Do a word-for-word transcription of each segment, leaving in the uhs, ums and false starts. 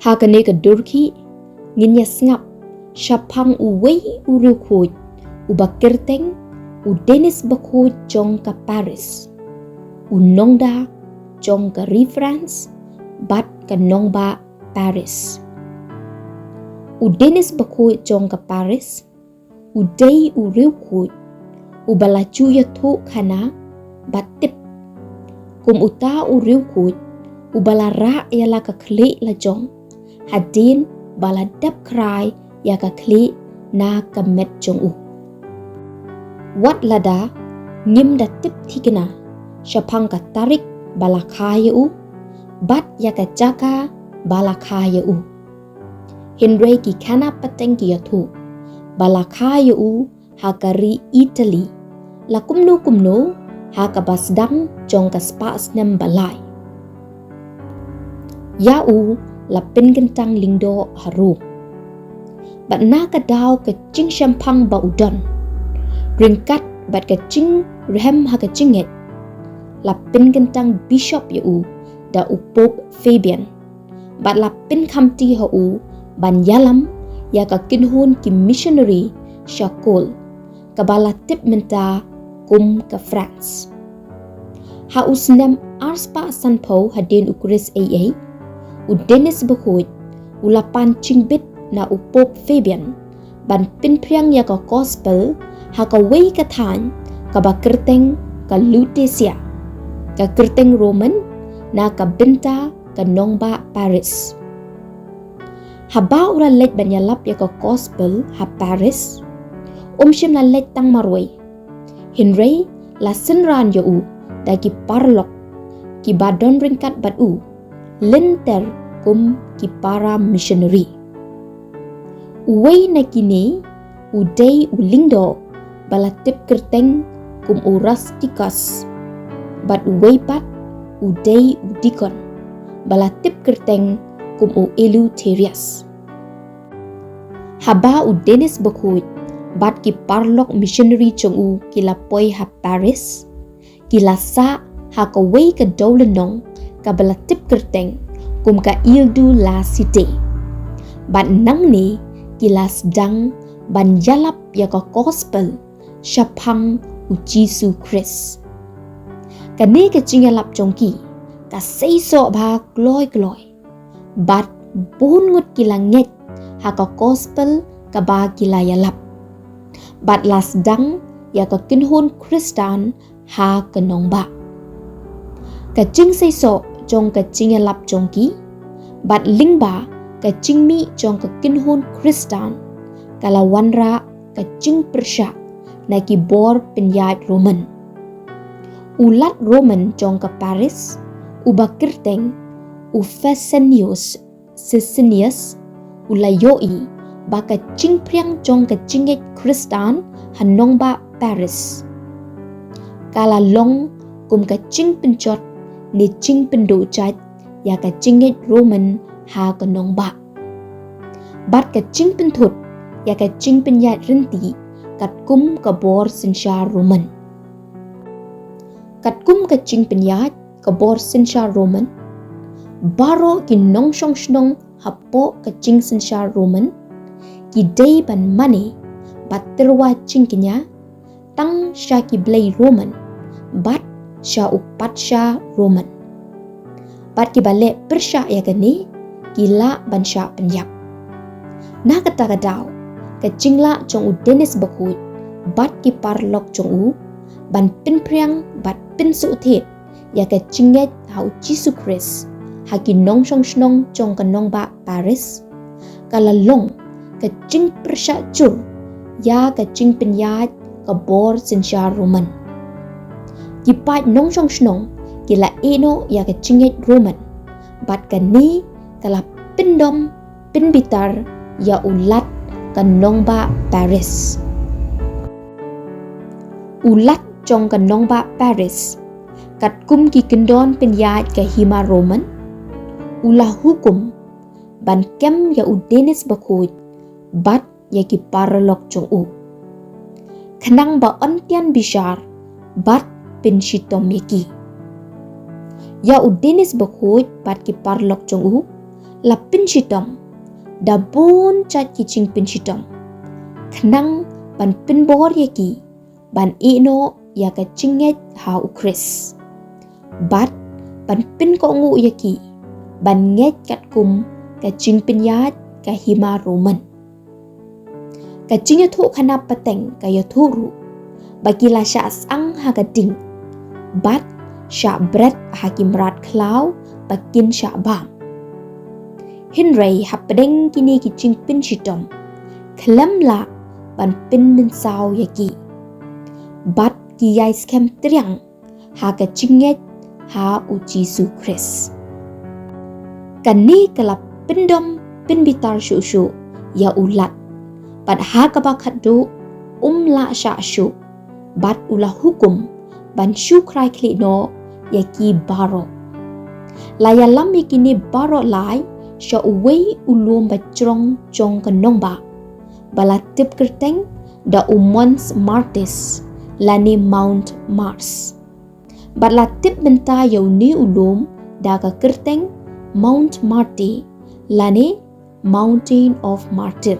Ha kane ka dur khih, ngin ïa sngap shaphang uwei u riewkhuid uba kyrteng u Denis Bakhuid jong ka Paris, u nongda jong ka ri France bad ka nongbah Paris. U Denis Bakhuid jong ka Paris u dei u riewkhuid uba la ju ïathuh khana bad tip. Kum uta u riewkhuid uba la rah ïa la ka khlieh la jong, hadien ba la dap khrai ïa ka khlieh na ka met jong u. Wat lada ngim da tip thikna shaphang ka tarik ba la kha ïa u bad ïa ka jaka ba la kha ïa u, hynrei ki khana pateng ki ïathuh ba la kha ïa u ha ka ri Italy, la kumno kumno ha kaba sdang jong ka spah snem ba lai. Ïa u la pynkyntang lyngdoh ha Rome. Bad na ka daw ka jingshemphang ba u don ryngkat bad ka jingrhem ha ka jingngeit, la pynkyntang bishop ïa u da u Pope Fabian, bad la pynkhamti ha u ban ïalam ïa ka kynhun ki missionary sha Gaul, kaba la tip mynta kum ka France. Ha u snem arspah sanphew hadien u Khrist A A, u Denis Bakhuid u la pan jingbit na u Pope Fabian ban pynphriang ïa ka gospel ha kawei ka thaiñ kaba kyrteng ka Lutetia, ka kyrteng Roman na ka bynta ka nongbah Paris. Haba u la leit ban ïalap ïa ka gospel ha Paris, um shym la leit tang marwei, hynrei la synran ïa u da ki paralok kiba don ryngkat bad u lynter kum ki para missionary. Uwei na kine u dei u lyngdoh ba la tip kyrteng kum u Rusticus, bad uwei pat u dei u deacon ba la tip kyrteng kum u Eleutherius. Haba u Denis Bakhuid bad ki paralok missionary jong u ki la poi ha Paris, ki la sah ha kawei ka dewlynnong kaba la tip kyrteng kum ka Île de la Cité. Bad nangne ki la sdang ban ïalap ïa ka gospel shaphang u Jisu Khrist. Kane ka jingïalap jong ki ka seisoh bha kloi kloi, bad bun ngut ki la ngeit ha ka gospel kaba ki la ïalap, bad la sdang ïa ka kynhun Khristan ha ka nongbah. Ka jingseisoh jong ka jingïalap jong ki bad lyngba ka jingmih jong ka kynhun Khristan ka la wanrah ka jingpyrshah na ki bor pynïaid Roman. U lat Roman jong ka Paris uba kyrteng u Fesenius Sisinnius u la ïohi ba ka jingphriang jong ka jingngeit Khristan ha nongbah Paris ka la long kum ka jingpynjot ne jingpynduh jait ïa ka jingngeit Roman ha ka nongbah, bad ka jingpynthut ïa ka jingpynïaid rynti katkum ka bor synshar Roman. Katkum ka jingpynïaid ka bor synshar Roman, baroh ki nongshong shnong hapoh ka jingsynshar Roman ki dei ban mane bad tyrwa jingkñia tang sha ki blei Roman bad sha u patsha Roman. Bad kiba leh pyrshah ïa kane ki lah ban shah pynïap. Na kata ka daw, ka jinglah jong u Denis Bakhuid bad ki paralok jong u ban pynphriang bad pynsuhthied ïa ka jingngeit ha u Jisu Khrist ha ki nongshong shnong jong ka nongbah Paris ka la long ka jingpyrshah jur ïa ka jingpynïaid ka bor synshar Roman. Ki paid nongshong shnong ki la ïehnoh ïa ka jingngeit Roman, bad kane ka la pyndom pynbitar ïa u lat ka nongbah Paris. U lat jong ka nongbah Paris, katkum ki kyndon pynïaid ka hima Roman, u la hukum ban kem ïa u Denis Bakhuid bad ïa ki paralok jong u, khnang ba yn tian bishar bad pynshitom ïa ki. Ïa u Denis Bakhuid bad ki paralok jong u la pynshitom da bun jait ki jingpynshitom, khnang ban pynbor ïa ki ban ïehnoh ïa ka jingngeit ha u Khrist, bad ban pynkohnguh ïa ki ban ngeit katkum ka jingpynïaid ka hima Roman. Ka jingïathuhkhana pateng ka ïathuh ruh ba ki la shah syang ha ka ding, bad shah bret ha ki mrad khlaw ba kin shah bam. Hynrei hapdeng kine ki jingpynshitom, khlem lah ban pynmynsaw ïa ki, bad ki ïai skhem triang ha ka jingngeit ha u Jisu Khrist. Kane ka la pyndom pynbitar shuh shuh ïa u Lat, bad ha kaba khatduh um lah shah shuh, bad u la hukum ban shu khrai khlieh noh ïa ki baroh. La ïalam ïa kine baroh lai sha uwei u lum ba jrong jong ka nongbah, ba la tip kyrteng da u Mons Martis lane Mount Mars. Bad la tip mynta ïa une u lum da ka kyrteng Mount Martyr lane Mountain of Martyr.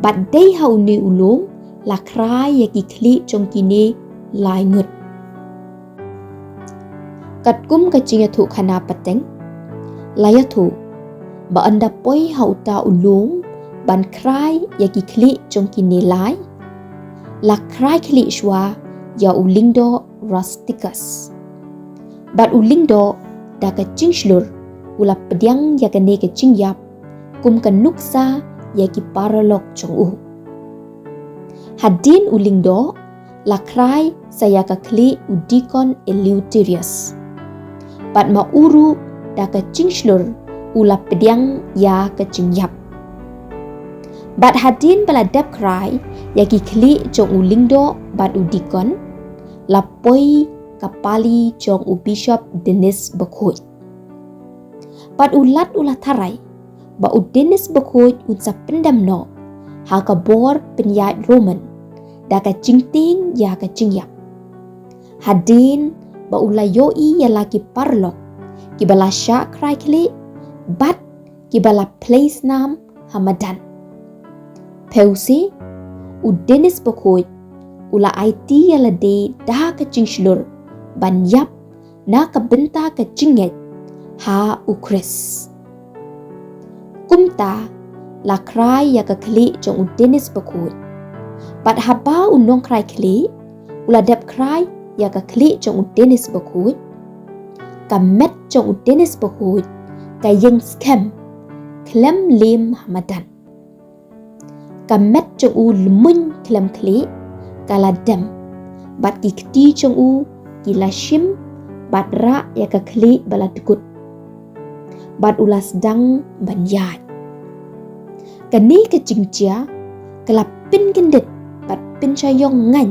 Bad dei ha une u lum la khrai ïa ki khlieh jong kine lai ngut. Katkum ka jingïathuhkhana pateng, la ïathuh ba ynda poi ha uta u lum ban khrai ïa ki khlieh jong kine lai, la khrai khlieh shuwa ïa u lyngdoh Rusticus. Bad u lyngdoh da ka jingshlur u la pdiang ïa kane ka jingïap kum ka nuksa ïa ki paralok jong u. Hadien u lyngdoh la khrai sa ïa ka khlieh u Deacon Eleutherius. Bad ma u ruh da ka jingshlur u la pdiang ïa ka jingïap. Bad hadien ba la dep khrai ïa ki khlieh jong u lyngdoh bad u deacon, la poi ka pali jong u Bishop Denis Bakhuid. Bad u Lat u la tharai ba u Denis Bakhuid un sa pyndem noh ha ka bor pynïaid Roman da ka jingtieng ïa ka jingïap. Hadien ba u la ïohi ïa la ki paralok kiba la shah khrai khlieh bad kiba la plie snam ha madan. Peusi, u Denis Bakhuid u la aiti ïa lade da ka jingshlur ban ïap na ka bynta ka jingngeit ha u Khrist. Kumta la khrai ïa ka khlieh jong u Denis Bakhuid. Bad haba u nongkhrai khlieh u la dep khrai ïa ka khlieh jong u Denis Bakhuid, ka met jong u Denis Bakhuid ka ïeng skhem khlem lem ha madan. Ka met jong u lmuiñ khlem khlieh ka la dem, bad ki kti jong u ki la shim bad rah ïa ka khlieh ba la dkut. Bad u la sdang ban ïaid. Kane ka jingjia ka la pynkyndit bad pynshah ïong ngaiñ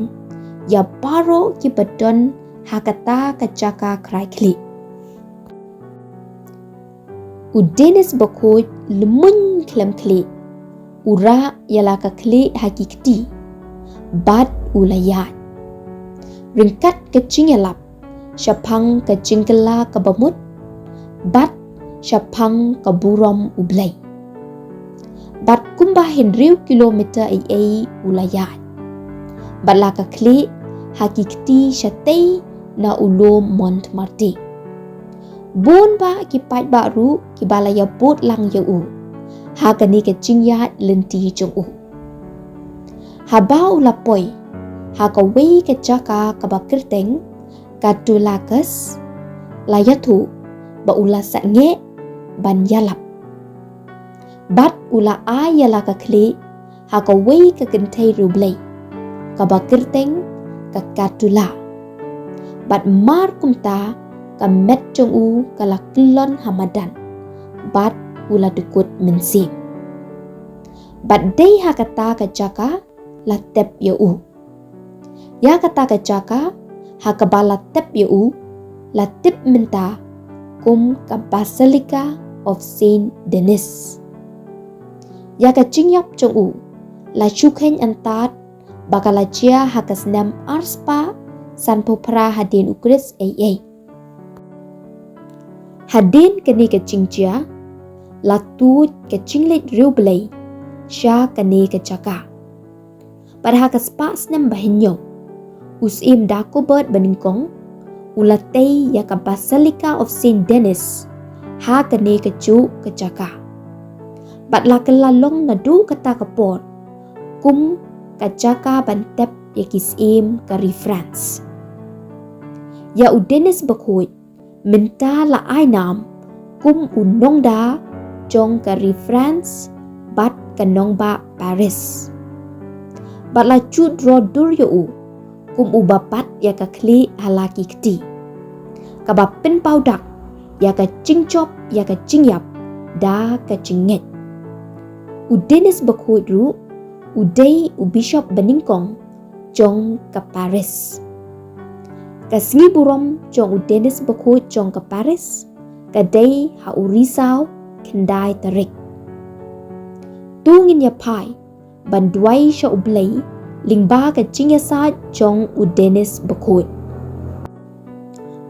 ïa baroh kiba don ha kata ka jaka khrai khlieh. U Denis Bakhuid lmuiñ khlem khlieh, u rah ïa la ka khlieh ha ki kti bad u la ïaid. Ryngkat ka jingïalap shaphang ka jingkylla kaba mut bad shaphang ka burom U Blei. Bad kumba hynriew kilometer ei ei u la ïaid, bad la ka khlieh ha ki kti shatei na u lum Montmartre. Bun bah ki paidbah ruh kiba la ïabud lang ïa u ha kane ka jingïaid lynti jong u. Haba u la poi ha kawei ka jaka kaba kyrteng Catullacus, la ïathuh ba u la sangeh ban ïalap. Bad u la ai ïa la ka khlieh ha kawei ka kynthei riewblei kaba kyrteng ka Catulla. Bad mar kumta ka met jong u ka la kyllon ha madan bad u la dkut mynsiem. Bad dei ha kata ka jaka la tep ïa u. Ïa kata ka jaka ha kaba la tep ïa u la tip mynta kum ka Basilica of Saint Denis. Ïa ka jingïap jong u la shu kheiñ antad ba ka la jia ha ka snem arspah sanphew phra hadien u Khrist ei ei. Hadien kane ka jingjia, la tuid ka jingleit riewblei sha kane ka jaka. Bad ha ka spah snem ba hynñiew, u Syiem Dagobert Banyngkong u la tei ïa ka Basilica of Saint Denis ha kane ka juh ka jaka. Bad la kylla long naduh kata ka por kum ka jaka ban tep ïa ki syiem ka ri France. Ïa u Denis Bakhuid mynta la ai nam kum u nongda jong ka ri France bad ka nongbah Paris. Bad la ju draw dur ïa u kum uba bat ïa ka khlieh ha la ki kti, kaba pynpaw dak ïa ka jingjop ïa ka jingïap da ka jingngeit. U Denis Bakhuid ruh u dei u Bishop banyngkong jong ka Paris. Ka sngi burom jong u Denis Bakhuid jong ka Paris ka dei ha u Risaw khyndai tarik. To ngin ïa phai ban duwai sha u Blei lyngba ka jingïasaid jong u Denis Bakhuid.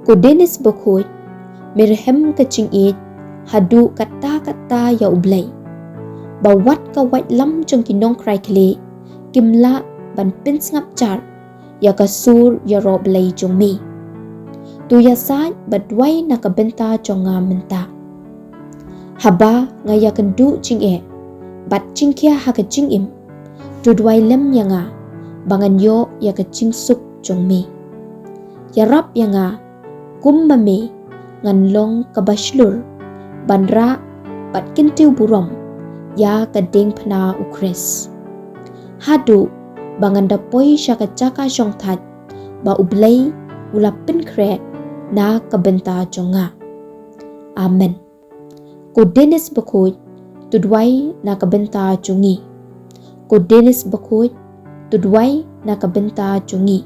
Ko Denis Bakhuid, me rhem ka jingïeit haduh katta katta ïa u Blei, ba wat ka waitlam jong ki nongkrai khlieh kim lah ban pynsngap jar ïa ka sur ïaroh Blei jong me. To ïasaid bad duwai na ka bynta jong nga mynta. Haba nga ïakynduh jingeh bad jingkhia ha ka jingim, to duwai lem ïa nga ba ngan ïoh ïa ka jingsuk jong me. Ïarap ïa nga kum ma me ngan long kaba shlur ban rah bad kyntiew burom ïa ka diengphna u Khrist, haduh ba ngan da poi sha ka jaka shongthait ba u Blei u la pynkhreh na ka bynta jong nga. Amen. Ko Denis Bakhuid, to duwai na ka bynta jong ngi. Ko Denis Bakhuid, to duwai na ka bynta jong ngi.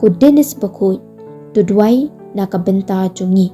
Ko Denis Bakhuid, to duwai na ka bynta jong ngi.